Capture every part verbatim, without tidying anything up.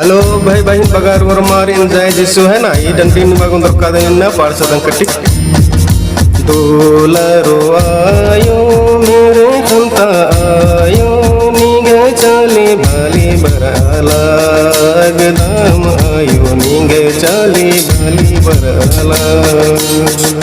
Hello भाई बहिन बगर ओर्मारिन जय जिसु है ना, ई डंडी निमा गे ओन्दरकादन इन्ना पाड़सदन कटिक। दुलारो आयो मेरे खंता आयो, निंग्है चाली बाली बरआ लगदम आयो, निंग्है चाली बाली बरआ लगदम।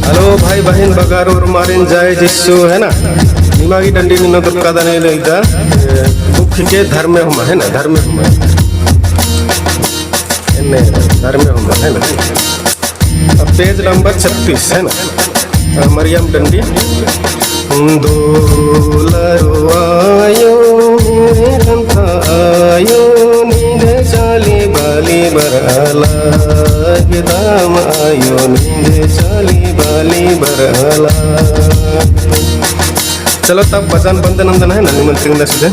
Hello भाई बहिन बगर ओर्मारिन जय जिसु है ना। निमा गे ई डंडी नू ओन्दरकादन इन्ना, ए, दुख के धर्मे होमा है ना, धर्मे होमा। एन्ने धर्मे होमा है ना। अब page number छत्तीस है ना, अ, मरियम डंडी। दुलारो आयो, मेरे खंता आयो, निंग्है चाली बाली बरआ लगदम आयो, निंग्है चाली बाली बरआ लगदम। चलो तब बजान बंद नंदन है ना, निमन तिंगना सीधे।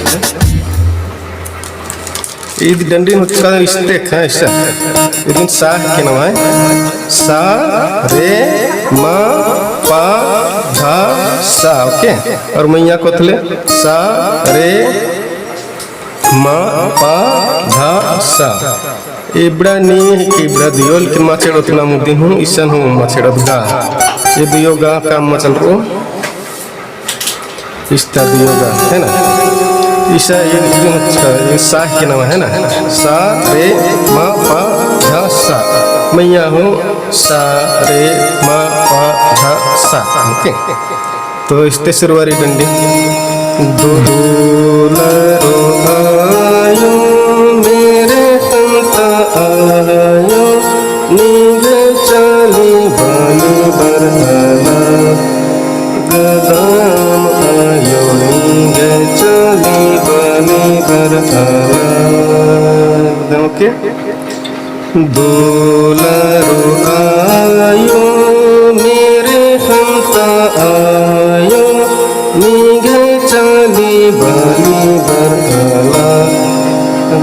ईद डंडी हुचका इस्तेक है, ऐसा। इदिन सा के नाम है। सा, रे, मा, पा, धा, सा, OK? और मैया कोथले सा, रे, मा, पा, धा, सा। इबड़ा नी कि इबड़ा दियोल के माचेड़ोत ना मुदिन हूँ, इसन हूँ माचेड़ोत गा। ये दियो गा काम मचल रो। इस्ता दियो गा, है ना? इसा ये, ये सा के नाम है ना? सा, रे, मा, पा, धा, सा। मैया हूँ सा, रे, मा, पा, धा, सा। OK? तो इस्ते सुरवारी डंडी। दुलरो आयो मेरे खंता आयो, निंग्है चाली बानी बरअला। गदाम आयो, निंग्है चाली बानी बरअला। एकदम OK? दुलरो आयो, मेरे खंता आयो, निंग्है चाली बानी बरअला।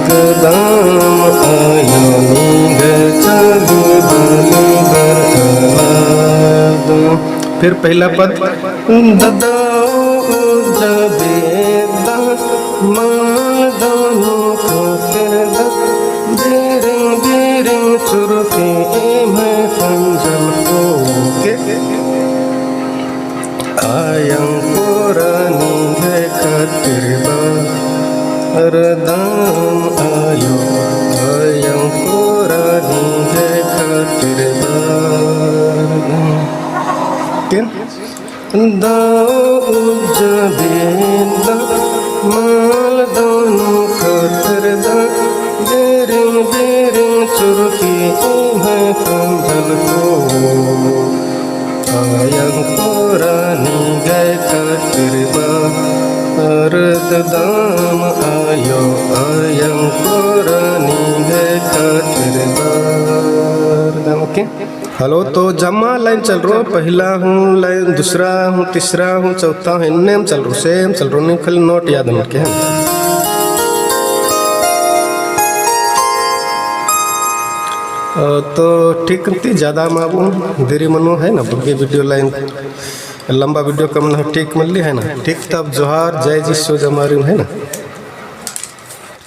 गदाम आयो, निंग्है चाली बानी बरअला। फिर पहला पद। ददा उज्जा बेद्दा, मल दव नू खतरदा, बेरिंग बेरिंग चुरखी एम्है खंजल को। OK? आयंग पोरा निंग्है खतरदा, गदाम आयो, आयंग पोरा निंग्है खतरदा। OK? दव उज्जा बेद्दा, मल दव नू खतरदा, बेरिंग बेरिंग चुरखी एम्है खंजल को। आयंग पोरा निंग्है खतरदा, गदाम आयो, आयंग पोरा निंग्है खतरदा। OK? Hello, तो जम्मा line चल रो, पहला हूँ line, दूसरा हूँ, तीसरा हूँ, चौथा हूँ, एन्नेम चल रो, same चल रो, नीम खाली note याद मल के, है ना? अ, तो ठीक ती ज्यादा माबू, देरी मनो, है ना, बग्गे video line, लंबा video कम ना, ठीक मल्ली, है ना? ठीक तब जोहार, जय जिसु जमारिम, है ना?